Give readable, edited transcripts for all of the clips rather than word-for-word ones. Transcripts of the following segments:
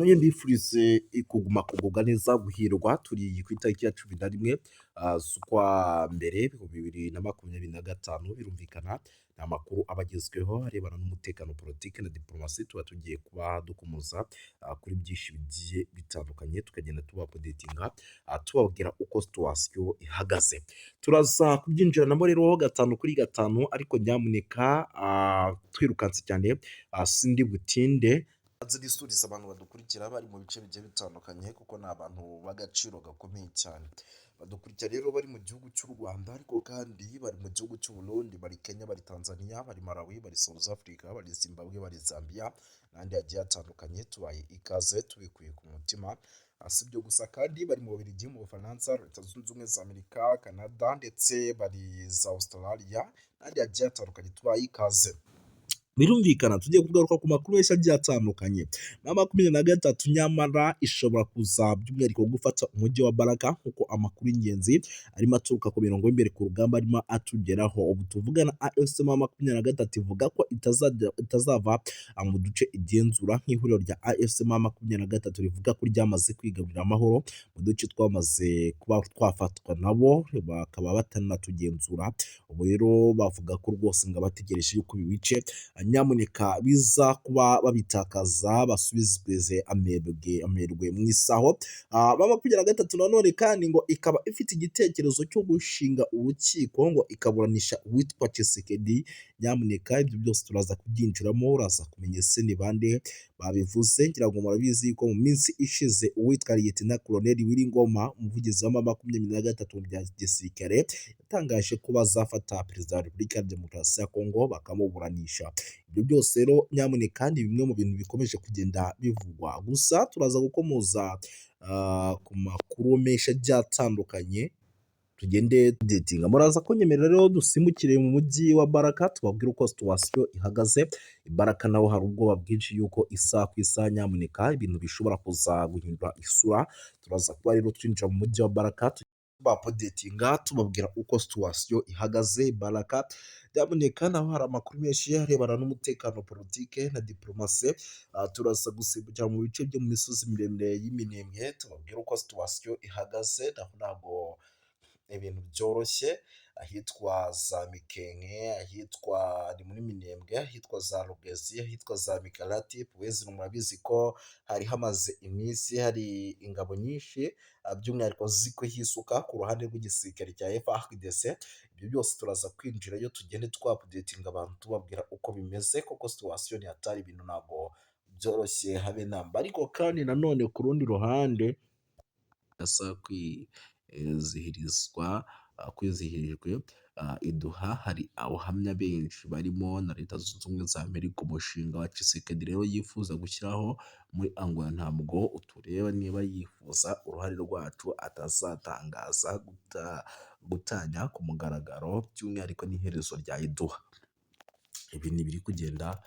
Nongere mbifurize kuguma kugubwa neza, guhirwa. Turi ku itariki ya 11 z'ukwa mbere 2025. Birumvikana ni amakuru aba agezweho arebana n'umutekano, politiki na diplomasi. Tuba tugiye kuba dukomoza kuri byinshi bigiye bitandukanye, tukagenda tubaupdatinga, tubabwira uko situation ihagaze. Turaza kubyinjiranamo rero gatanu kuri gatanu, ariko nyamuneka twirukanse cyane, sindi butinde. Nze nisuhurize abantu badukurikira bari mu bice bigiye bitandukanye, kuko ni abantu b'agaciro gakomeye cyane. Badukurikira rero bari mu gihugu cy'u Rwanda, ariko kandi bari mu gihugu cy'u Burundi, bari Kenya, bari Tanzania, bari Malawi, bari South Africa, bari Zimbabwe, bari Zambia n'ahandi hagiye hatandukanye. Tubaye ikaze tubikuye ku mutima. Si ibyo gusa kandi, bari mu Bubiligi, mu Bufaransa, Leta Zunze Ubumwe za Amerika, Canada, ndetse bari za Australia n'ahandi hagiye hatandukanye. Tubaye ikaze. Birumvikana tugiye kugaruka ku makuru menshi agiye atandukanye. M23 nyamara ishobora kuza by'umwihariko gufata umujyi wa Baraka, nk'uko amakuru y'ingenzi arimo aturuka ku mirongo y'imbere ku rugamba arimo atugeraho. Ubu tuvugana, AFC M23 ivuga ko itazava mu duce igenzura, nk'ihuriro rya AFC M23 rivuga ko ryamaze kwigarurira amahoro mu duce twamaze kuba twafatwa nabo, bakaba batanatugenzura. Ubu rero bavuga ko rwose ngo abategereje yuko ibi bice nyamuneka biza kuba babitakaza, basubizwe amerwe amerwe mu isaho. M23 nanone kandi ngo ikaba ifite igitekerezo cyo gushinga urukiko, ngo ikaburanisha uwitwa Tshisekedi. Nyamuneka ibyo byose turaza kubyinjiramo, uraza kumenya ese ni bande babivuze. Ngira ngo murabizi ko mu minsi ishize uwitwa Lieutenant Colonel Willy Ngoma, umuvugizi wa M23 mu bya gisirikare, yatangaje ko bazafata Perezida wa Repubulika ya Demokarasi ya Kongo bakamuburanisha. Ibyo byose rero nyamuneka ni bimwe mu bintu bikomeje kugenda bivugwa. Gusa turaza gukomoza ku makuru menshi agiye atandukanye, tugende tudetinga. Muraza kunyemerera rero dusimbukire mu mujyi wa Baraka, tubabwire uko situation ihagaze. I Baraka naho hari ubwoba bwinshi yuko isaha ku isaha nyamuneka ibintu bishobora kuza guhindura isura. Turaza kuba rero twinjira mu mujyi wa Baraka, tubaupdatinga, tubabwira uko situation ihagaze. Baraka nyamuneka naho hari amakuru menshi arebana n'umutekano, politike na diplomasi. Turaza gusimbukira mu bice byo mu misozi miremire y'iminembwe, tubabwire uko situation ihagaze. Naho ntabwo ibintu byoroshye, ahitwa za Mikenke, ahitwa ni muri Minembwe, ahitwa za Rugezi, ahitwa za Mikarati. Puwezi murabizi ko hari hamaze iminsi hari ingabo nyinshi, by'umwihariko ziri kuhisuka ku ruhande rw'igisirikare cya FARDC. Ibyo byose turaza kwinjirayo, tugende twaupdatinga abantu, tubabwira uko bimeze, kuko situation ni hatari, ibintu ntabwo byoroshye habe namba. Ariko kandi nanone ku rundi ruhande asa kwizihirizwa kwizihirijwe i Doha, hari abahamya benshi barimo na Leta Zunze Ubumwe za Amerika. Umushinga wa Tshisekedi rero yifuza gushyiraho muri Angola ntabwo utureba. Niba yifuza uruhare rwacu, atazatangaza gutanya ku mugaragaro, by'umwihariko n'iherezo rya i Doha. Ibi ni ibiri kugenda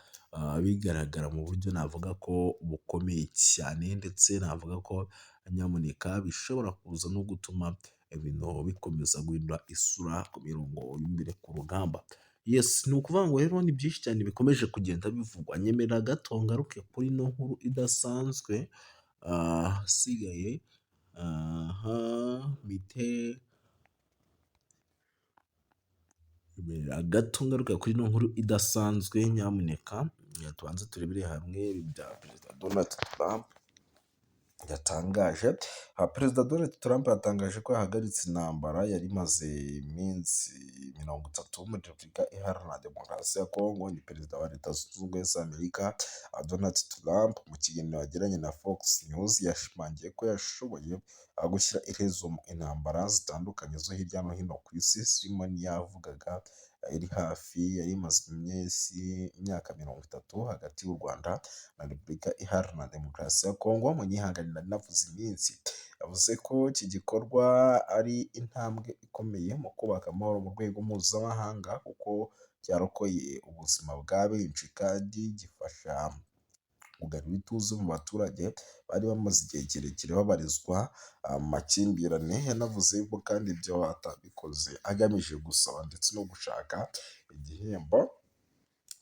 bigaragara mu buryo navuga ko bukomeye cyane, ndetse navuga ko nyamuneka bishobora kuza no gutuma ibintu bikomeza guhindura isura ku mirongo y'imbere ku rugamba. Yes, ni ukuvuga ngo rero ni byinshi cyane bikomeje kugenda bivugwa. Nyemerera gato ngaruke kuri ino nkuru idasanzwe ahasigaye aha mite. Nyemerera gato ngaruke kuri ino nkuru idasanzwe nyamuneka, tubanze turebere hamwe ibya Perezida Donald Trump yatangaje. Perezida Donald Trump yatangaje ko yahagaritse intambara yari imaze iminsi 30 muri Repubulika Iharanira Demokarasi ya Kongo. Ni Perezida wa Leta Zunze Ubumwe za Amerika Donald Trump, mu kiganiro yagiranye na Fox News, yashimangiye ko yashoboye gushyira iherezo mu intambara zitandukanye zo hirya no hino ku isi, zirimo n'iyavugaga iri hafi yari imaze iminsi imyaka 30 hagati y'u Rwanda na Repubulika Iharanira Demokarasi ya Kongo. Munyihanganire navuze iminsi. Yavuze ko iki gikorwa ari intambwe ikomeye mu kubaka amahoro mu rwego mpuzamahanga, kuko cyarokoye ubuzima bwa benshi kandi gifasha kugarura ituze mu baturage bari bamaze igihe kirekire babarizwa mu makimbirane. Yanavuze ko kandi ibyo atabikoze agamije gusaba ndetse no gushaka igihembo.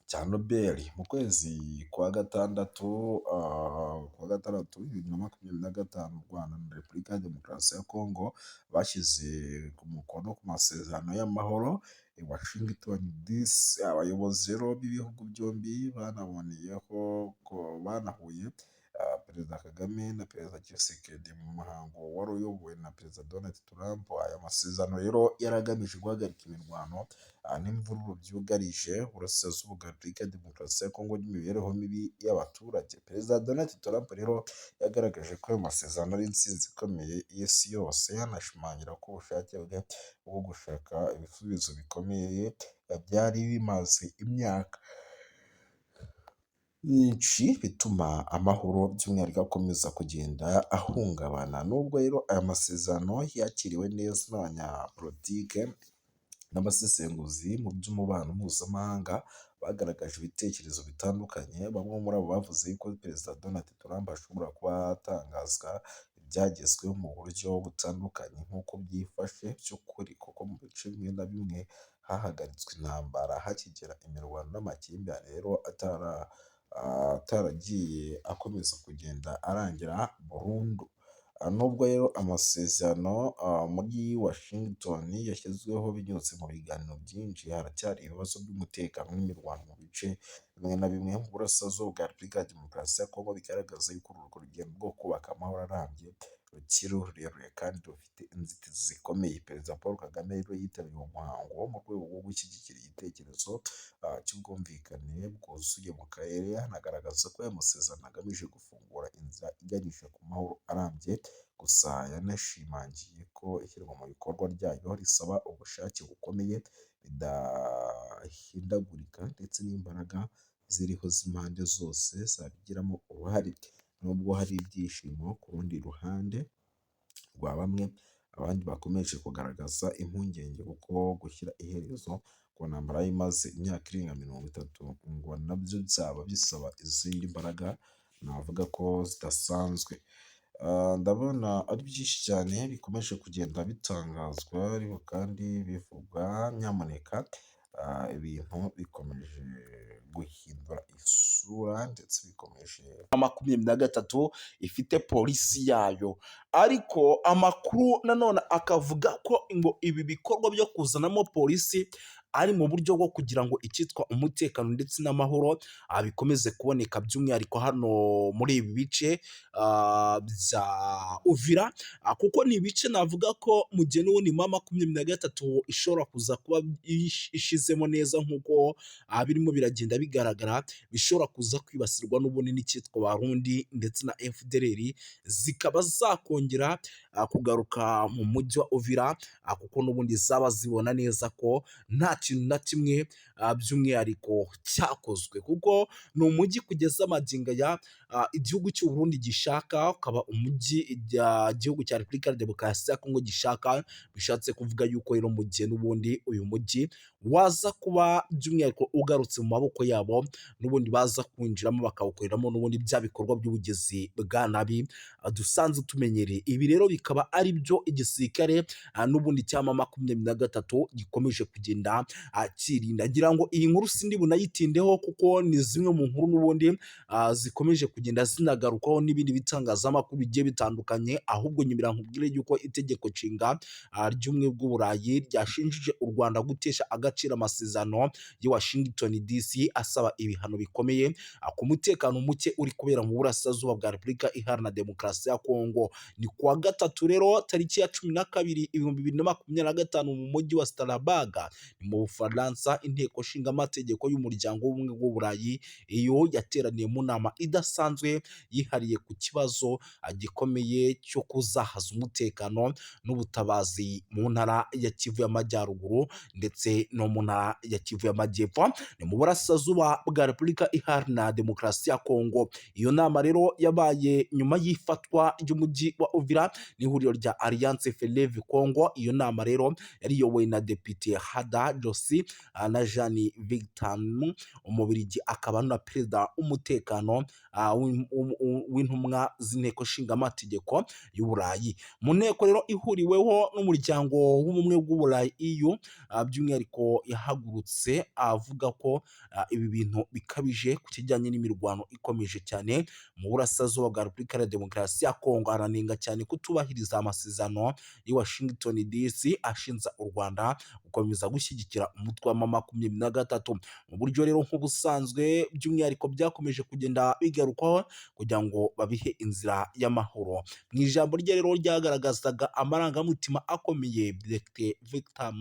cya Nobel. Mu kwezi kwa gatandatu, 2025, u Rwanda na Repubulika ya Demokarasi ya Kongo bashyize umukono ku masezerano y'amahoro i Washington DC. Abayobozi rero b'ibihugu byombi banaboneyeho ko banahuye, Perezida Kagame na Perezida Tshisekedi, mu muhango wari uyobowe na Perezida Donald Trump. Aya masezerano rero yari agamije guhagarika imirwano n'imvururu byugarije Uburasirazuba bwa Repubulika ya Demokarasi ya Kongo n'imibereho mibi y'abaturage. Perezida Donald Trump rero yagaragaje ko ayo masezerano ari intsinzi ikomeye y'isi yose, anashimangira ko ubushake bwe bwo gushaka ibisubizo bikomeye byari bimaze imyaka myinshi bituma amahoro by'umwihariko akomeza kugenda ahungabana. Nubwo rero aya masezerano yakiriwe neza n'abanyapolitike n'abasesenguzi mu by'umubano mpuzamahanga, bagaragaje ibitekerezo bitandukanye. Bamwe muri abo bavuze yuko Perezida Donald Trump ashobora kuba atangazwa ibyagezweho mu buryo butandukanye nk'uko byifashe by'ukuri, kuko mu bice bimwe na bimwe hahagaritswe intambara hakigera imirwano n'amakimbirane rero ataragiye akomeza kugenda arangira burundu. Nubwo rero amasezerano muri Washington yashyizweho binyuze mu biganiro byinshi, haracyari ibibazo by'umutekano n'imirwano mu bice bimwe na bimwe mu Burasirazuba bwa Repubulika ya Demokarasi ya Kongo, bigaragaza yuko urwo rugendo rwo kubaka amahoro arambye rukiri rurerure kandi rufite inzitizi zikomeye. Perezida Paul Kagame rero yitabiriye uwo muhango mu rwego rwo gushyigikira igitekerezo cy'ubwumvikane bwuzuye mu karere, anagaragaza ko aya masezerano agamije gufungura inzira iganisha ku mahoro arambye. Gusa yanashimangiye ko ishyirwa mu bikorwa ryayo risaba ubushake bukomeye, bidahindagurika, ndetse n'imbaraga ziriho z'impande zose zabigiramo uruhare. Nubwo hari ibyishimo ku rundi ruhande rwa bamwe, abandi bakomeje kugaragaza impungenge kuko gushyira iherezo ku ntambara imaze imyaka irenga 30 ngo nabyo byaba bisaba izindi mbaraga navuga ko zidasanzwe. Ndabona ari byinshi cyane bikomeje kugenda bitangazwa ariko kandi bivugwa, nyamuneka ibintu bikomeje guhindura isura ndetse bikomeje 23 ifite polisi yayo, ariko amakuru nanone akavuga ko ngo ibi bikorwa byo kuzanamo polisi ari mu buryo bwo kugira ngo icyitwa umutekano ndetse n'amahoro bikomeze kuboneka, by'umwihariko hano muri ibi bice bya Uvira, kuko ni ibice navuga ko mu gihe n'ubundi M23 ishobora kuza kuba ishizemo neza nk'uko birimo biragenda bigaragara, bishobora kuza kwibasirwa n'ubundi n'icyitwa Barundi ndetse na FDLR, zikaba zakongera kugaruka mu mujyi wa Uvira, kuko n'ubundi zaba zibona neza ko nta kintu na kimwe by'umwihariko cyakozwe, kuko ni umujyi kugeza magingo aya igihugu cy'u Burundi gishaka, ukaba umujyi igihugu cya Repubulika ya Demokarasi ya Kongo gishaka. Bishatse kuvuga yuko rero mu gihe n'ubundi uyu mujyi waza kuba by'umwihariko ugarutse mu maboko yabo, n'ubundi baza kwinjiramo bakawukoreramo n'ubundi bya bikorwa by'ubugizi bwa nabi dusanzwe tumenyereye. Ibi rero bikaba ari byo igisirikare n'ubundi cya M23 gikomeje kugenda cyirinda. Ngira ngo iyi nkuru sindi bunayitindeho kuko ni zimwe mu nkuru n'ubundi zikomeje kugenda zinagarukaho n'ibindi bitangazamakuru bigiye bitandukanye. Ahubwo nyumira nkubwire yuko itegeko nshinga ry'ubumwe bw'Uburayi ryashinjije u Rwanda gutesha agaciro amasezerano y'i Washington DC asaba ibihano bikomeye ku mutekano muke uri kubera mu Burasirazuba bwa Repubulika Iharanira Demokarasi ya Kongo. Ni kuwa gatatu rero tariki ya 12 2025 mu mujyi wa Strasbourg ni mu Bufaransa, inteko nshingamategeko y'umuryango w'ubumwe bw'Uburayi iyo yateraniye mu nama idasanzwe yihariye ku kibazo gikomeye cyo kuzahaza umutekano n'ubutabazi mu ntara ya Kivu y'Amajyaruguru ndetse no mu ntara ya Kivu y'Amajyepfo, ni mu Burasirazuba bwa Repubulika Iharanira Demokarasi ya Kongo. Iyo nama rero yabaye nyuma y'ifatwa ry'umujyi wa Uvira n'ihuriro rya Alliance Fleuve Congo. Iyo nama rero yari iyobowe na Depite Hada Josi na Jean Victor Umubirigi, akaba na perezida w'umutekano w'intumwa z'inteko nshingamategeko y'Uburayi. Mu nteko rero ihuriweho n'umuryango w'ubumwe bw'Uburayi EU, by'umwihariko yahagurutse avuga ko ibi bintu bikabije ku kijyanye n'imirwano ikomeje cyane mu burasirazuba bwa Repubulika ya Demokarasi ya Kongo, aranenga cyane kutubahiriza amasezerano y'i Washington DC ashinja u Rwanda gukomeza gushyigikira umutwe wa M23 mu buryo rero nk'ubusanzwe, by'umwihariko byakomeje kugenda bigarukwaho kugira ngo babihe inzira y'amahoro. Mu ijambo rye rero ryagaragazaga amarangamutima akomeye, Dr Victor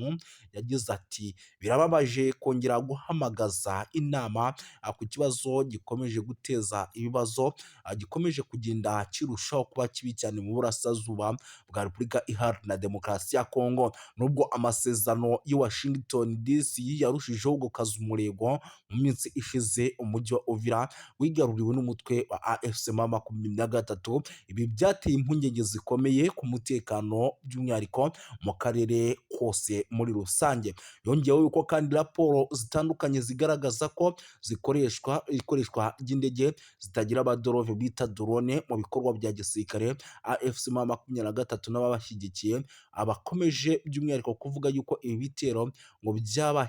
yagize ati: "Birababaje kongera guhamagaza inama ku kibazo gikomeje guteza ibibazo, gikomeje kugenda kirushaho kuba kibi cyane mu burasirazuba bwa Repubulika Iharanira Demokarasi ya Kongo. Nubwo amasezerano y'i Washington DC yarushijeho gukaza umurego, mu minsi ishize umujyi wa Uvira wigaruriwe n'umutwe wa AFC M23. Ibi byateye impungenge zikomeye ku mutekano, by'umwihariko mu karere kose muri rusange." Yongeyeho yuko kandi raporo zitandukanye zigaragaza ko zikoreshwa ikoreshwa ry'indege zitagira abaderove bita drone mu bikorwa bya gisirikare. AFC M23 n'ababashyigikiye abakomeje by'umwihariko kuvuga yuko ibi bitero ngo byaba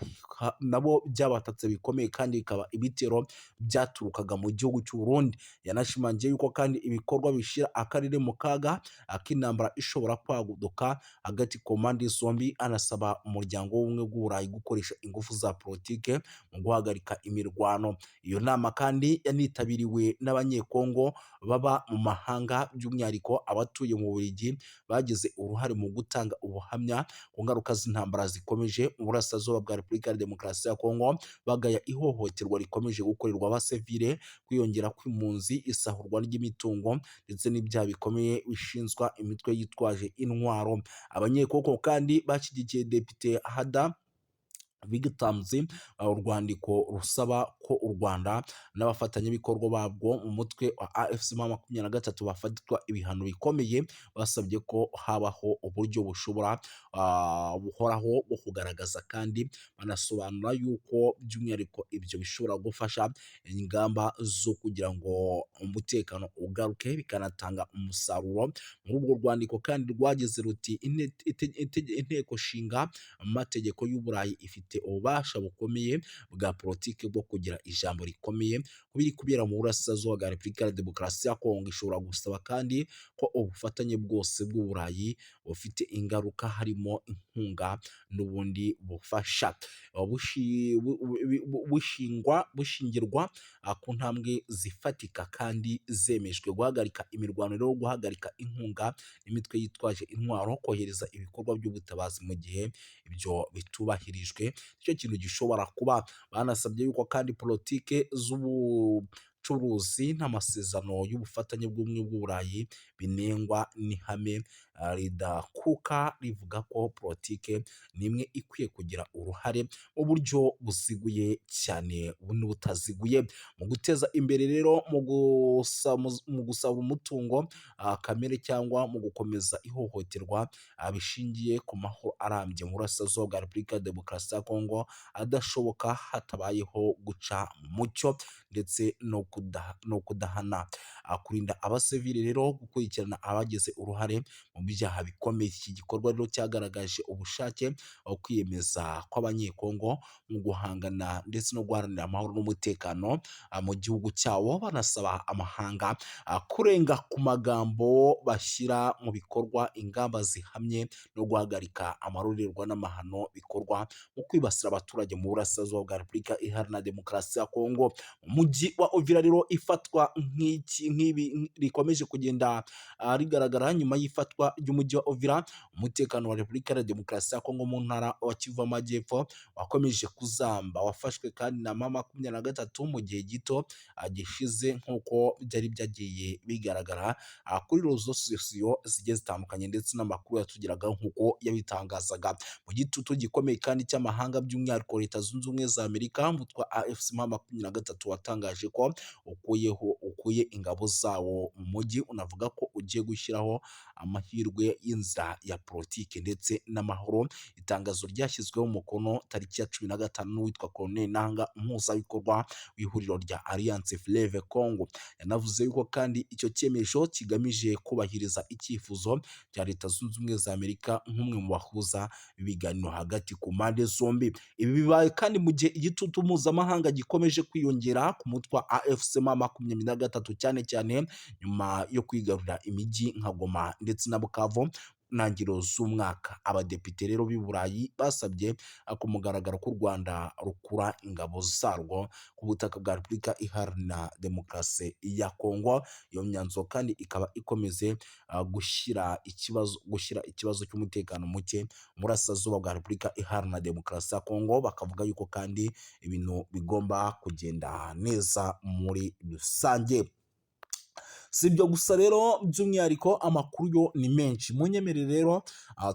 nabo byabatatse bikomeye, kandi bikaba ibitero byaturukaga mu gihugu cy'u Burundi. Yanashimangiye yuko kandi ibikorwa bishyira akarere mu kaga ak'intambara ishobora kwaduka hagati ku mpande zombi, anasaba umuryango w'ubumwe bw'Uburayi gukoresha ingufu za politike mu guhagarika imirwano. Iyo nama kandi yanitabiriwe n'Abanyekongo baba mu mahanga, by'umwihariko abatuye mu Bubiligi, bagize uruhare mu gutanga ubuhamya ku ngaruka z'intambara zikomeje mu burasirazuba bwa Repubulika ya Demokarasi ya Kongo, bagaya ihohoterwa rikomeje gukorerwa abasivile, kwiyongera kw'impunzi, isahurwa ry'imitungo ndetse n'ibyaha bikomeye bishinzwa imitwe yitwaje intwaro. Abanyekongo kandi bashyigikiye Depite Hada Vigtamz urwandiko rusaba ko u Rwanda n'abafatanyabikorwa babwo mu mutwe wa AFC M23 bafatirwa ibihano bikomeye. Basabye ko habaho uburyo bushobora buhoraho bwo kugaragaza, kandi banasobanura yuko by'umwihariko ibyo bishobora gufasha ingamba zo kugira ngo umutekano ugaruke, bikanatanga umusaruro. Muri urwo rwandiko kandi rwagize ruti: "Inteko nshinga amategeko y'Uburayi ifite ububasha bukomeye bwa politiki bwo kugira ijambo rikomeye ku biri kubera mu burasirazuba bwa Repubulika ya Demokarasi ya Kongo. Ishobora gusaba kandi ko ubufatanye bwose bw'Uburayi bufite ingaruka, harimo inkunga n'ubundi bufasha, bushingirwa ku ntambwe zifatika kandi zemejwe: guhagarika imirwano rero, guhagarika inkunga n'imitwe yitwaje intwaro, kohereza ibikorwa by'ubutabazi. Mu gihe ibyo bitubahirijwe, nicyo kintu gishobora kuba." Banasabye yuko kandi politike z'ubucuruzi n'amasezerano y'ubufatanye bw'ubumwe bw'Uburayi binengwa n'ihame ridakuka rivuga ko politike ni imwe ikwiye kugira uruhare mu buryo buziguye cyane n'ubutaziguye mu guteza imbere rero mu gusaba umutungo kamere cyangwa mu gukomeza ihohoterwa bishingiye ku mahoro arambye mu burasirazuba bwa Repubulika ya Demokarasi ya Kongo adashoboka hatabayeho guca mu mucyo ndetse no kudahana, kurinda abasivili rero, gukurikirana abagize uruhare mu byaha bikomeye. Iki gikorwa rero cyagaragaje ubushake wo kwiyemeza kw'Abanyekongo mu guhangana ndetse no guharanira amahoro n'umutekano mu gihugu cyabo, banasaba amahanga kurenga ku magambo bashyira mu bikorwa ingamba zihamye no guhagarika amarorerwa n'amahano bikorwa mu kwibasira abaturage mu burasirazuba bwa Repubulika Iharanira Demokarasi ya Kongo. Mu mujyi wa Uvira rero, ifatwa nk'iki nk'ibi rikomeje kugenda rigaragara nyuma y'ifatwa ry'umujyi wa Uvira, umutekano wa Repubulika ya Demokarasi ya Kongo mu ntara wa Kivu Amajyepfo wakomeje kuzamba. Wafashwe kandi na M23 mu gihe gito gishize, nk'uko byari byagiye bigaragara kuri réseaux sociaux zigiye zitandukanye ndetse n'amakuru yatugeraga nk'uko yabitangazaga. Mu gitutu gikomeye kandi cy'amahanga, by'umwihariko Leta Zunze Ubumwe za Amerika, umutwe wa AFC M23 watangaje ko ukuyeho ukuye ingabo zawo mu mujyi, unavuga ko ugiye gushyiraho amahirwe y'inzira ya politiki ndetse n'amahoro. Itangazo ryashyizweho umukono tariki ya 15 n'uwitwa Corneille Nangaa, umuhuzabikorwa w'ihuriro rya Alliance Fleuve Congo. Yanavuze yuko kandi icyo cyemezo kigamije kubahiriza icyifuzo cya Leta Zunze Ubumwe za Amerika nk'umwe mu bahuza ibiganiro hagati ku mpande zombi. Ibi bibaye kandi mu gihe igitutu mpuzamahanga gikomeje kwiyongera ku mutwe wa AFC M23, cyane cyane nyuma yo kwigarurira imijyi nka Goma ndetse na Bukavu ntangiriro z'umwaka. Abadepite rero b'i Burayi basabye ku mugaragaro ko u Rwanda rukura ingabo zarwo ku butaka bwa Repubulika Iharanira Demokarasi ya Kongo. Iyo myanzuro kandi ikaba ikomeze gushyira ikibazo cy'umutekano muke mu burasirazuba bwa Repubulika Iharanira Demokarasi ya Kongo, bakavuga yuko kandi ibintu bigomba kugenda neza muri rusange. Si ibyo gusa rero, by'umwihariko amakuru yo ni menshi. Munyemerere rero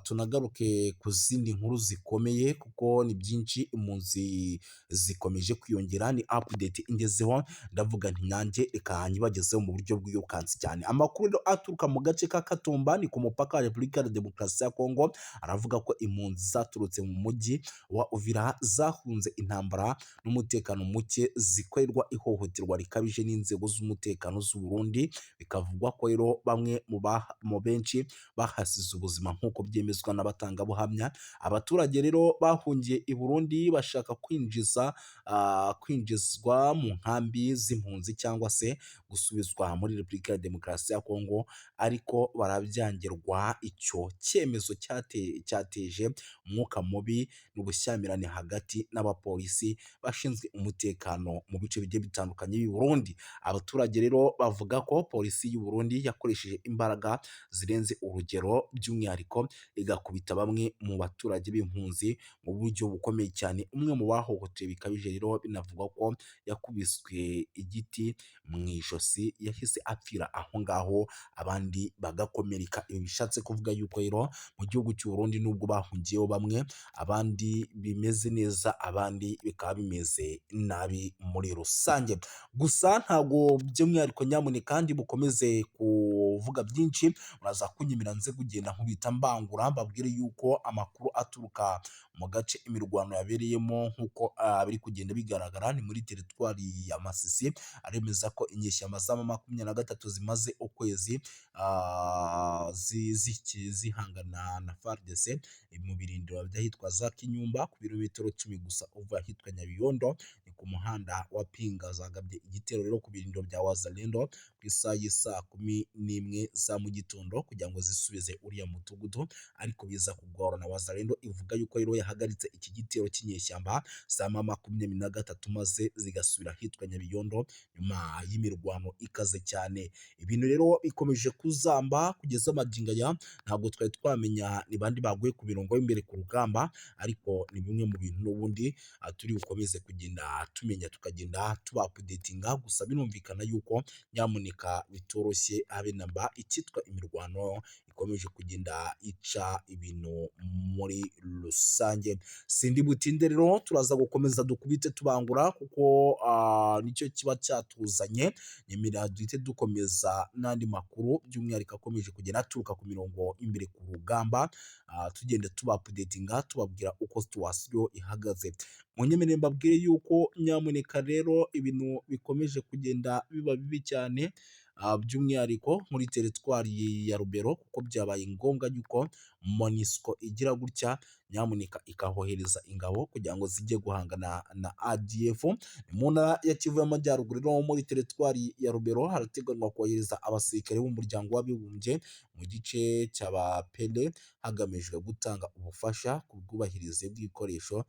tunagaruke ku zindi nkuru zikomeye, kuko ni byinshi. Impunzi zikomeje kwiyongera, ni update ingezeho, ndavuga nti nanjye reka nyibagezeho mu buryo bwirukansi cyane. Amakuru rero aturuka mu gace ka Katumba, ni ku mupaka wa Repubulika ya Demokarasi ya Kongo, aravuga ko impunzi zaturutse mu mujyi wa Uvira zahunze intambara n'umutekano muke, zikorerwa ihohoterwa rikabije n'inzego z'umutekano z'u Burundi. Bikavugwa ko rero bamwe mu benshi bahasize ubuzima, nk'uko byemezwa n'abatangabuhamya. Abaturage rero bahungiye i Burundi bashaka kwinjizwa mu nkambi z'impunzi cyangwa se gusubizwa muri Repubulika ya Demokarasi ya Kongo, ariko barabyangirwa. Icyo cyemezo cyateje umwuka mubi n'ubushyamirane hagati n'abapolisi bashinzwe umutekano mu bice bigiye bitandukanye by'i Burundi. Abaturage rero bavuga ko polisi y'u Burundi yakoresheje imbaraga zirenze urugero, by'umwihariko igakubita bamwe mu baturage b'impunzi mu buryo bukomeye cyane. Umwe mu bahohotewe bikabije rero binavugwa ko yakubiswe igiti mu ijosi, yahise apfira aho ngaho, abandi bagakomereka. Ibi bishatse kuvuga yuko rero mu gihugu cy'u Burundi, nubwo bahungiyeho bamwe, abandi bimeze neza, abandi bikaba bimeze nabi muri rusange. Gusa ntabwo by'umwihariko, nyamuneka ndi bukomeze kuvuga byinshi, muraza kunyemera nze kugenda nkubita mbangura, mbabwire yuko amakuru aturuka mu gace imirwano yabereyemo, nk'uko biri kugenda bigaragara, ni muri teritwari ya Masisi, aremeza ko inyeshyamba za M23 zimaze ukwezi zihangana na FARDC mu birindiro by'ahitwa za Kinyumba, ku birometero 10 gusa uva ahitwa Nyabiyondo, ni ku muhanda wa Pinga. Zagabye igitero rero ku birindiro bya Wazalendo ku isaha y'isaa 11 za mu gitondo kugira ngo zisubize uriya mudugudu, ariko biza kugorana. Wazalendo ivuga yuko rero yahagaritse iki gitero cy'inyeshyamba za M23, maze zigasubira ahitwa Nyabiyondo nyuma y'imirwano ikaze cyane. Ibintu rero bikomeje kuzamba kugeza magingo aya, ntabwo twari twamenya ni bandi baguye ku mirongo y'imbere ku rugamba, ariko ni bimwe mu bintu n'ubundi turi bukomeze kugenda tumenya, tukagenda tuba updatinga. Gusa birumvikana yuko nyamuneka bitoroshye habe namba, icyitwa imirwano ikomeje kugenda ica ibintu muri rusange. Sindi butinde rero, turaza gukomeza dukubite tubangura, kuko nicyo kiba cyatuzanye. Nyemerera duhite dukomeza n'andi makuru, by'umwihariko akomeje kugenda aturuka ku mirongo imbere ku rugamba, tugenda tuba updatinga, tubabwira uko situation ihagaze. Munyemerere mbabwire yuko nyamuneka rero ibintu bikomeje kugenda biba bibi cyane, by'umwihariko muri teritwari ya Rubero, kuko byabaye ngombwa yuko MONUSCO igira gutya nyamuneka ikahohereza ingabo kugira ngo zijye guhangana na ADF. Ni mu ntara ya Kivu y'Amajyaruguru rero, muri teritwari ya Rubero, harateganywa kohereza abasirikare b'umuryango w'abibumbye mu gice cy'Abapele, hagamijwe gutanga ubufasha ku bwubahirize bw'ibikoresho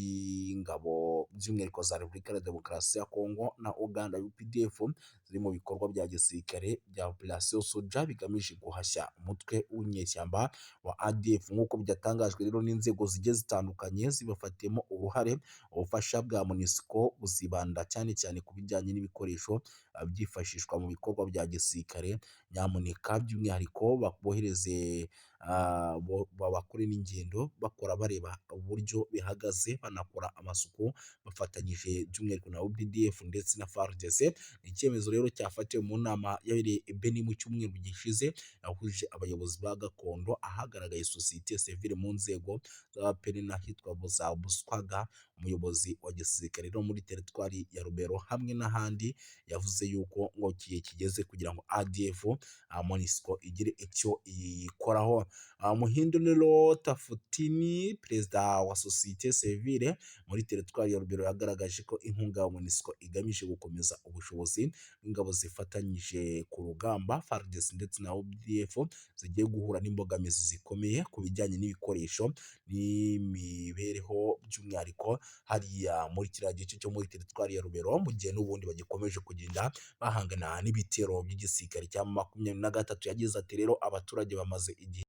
by'ingabo, by'umwihariko za Repubulika ya Demokarasi ya Kongo na Uganda UPDF, ziri mu bikorwa bya gisirikare bya Operation Soja bigamije guhashya umutwe w'inyeshyamba wa ADF, nk'uko byatangajwe rero n'inzego zigiye zitandukanye zibafatiyemo uruhare. Ubufasha bwa MONUSCO buzibanda cyane cyane ku bijyanye n'ibikoresho byifashishwa mu bikorwa bya gisirikare, nyamuneka by'umwihariko bohereze Bakore n'ingendo bakora bareba uburyo bihagaze, banakora amasuku bafatanyije by'umwihariko na UPDF ndetse na FARDC. Icyemezo rero cyafatiwe mu nama yabereye i Beni mu cyumweru gishize, yahuje abayobozi ba gakondo, ahagaragaye sosiyete sivile mu nzego z'abapeni n'ahitwa za Buswaga. Umuyobozi wa gisirikare no muri teritwari ya Rubero hamwe n'ahandi yavuze yuko ngo igihe kigeze kugira ngo ADF MONUSCO igire icyo iyikoraho. Muhindo Nero Tafutini, perezida wa sosiyete sivile muri teritwari ya Rubero, yagaragaje ko inkunga ya MONUSCO igamije gukomeza ubushobozi bw'ingabo zifatanyije ku rugamba FARDC ndetse na UPDF zigiye guhura n'imbogamizi zikomeye ku bijyanye n'ibikoresho n'imibereho, by'umwihariko hariya muri kiriya gice cyo muri teritwari ya Rubero, mu gihe n'ubundi bagikomeje kugenda bahangana n'ibitero by'igisirikare cya 23. Yagize ati: "Rero abaturage bamaze igihe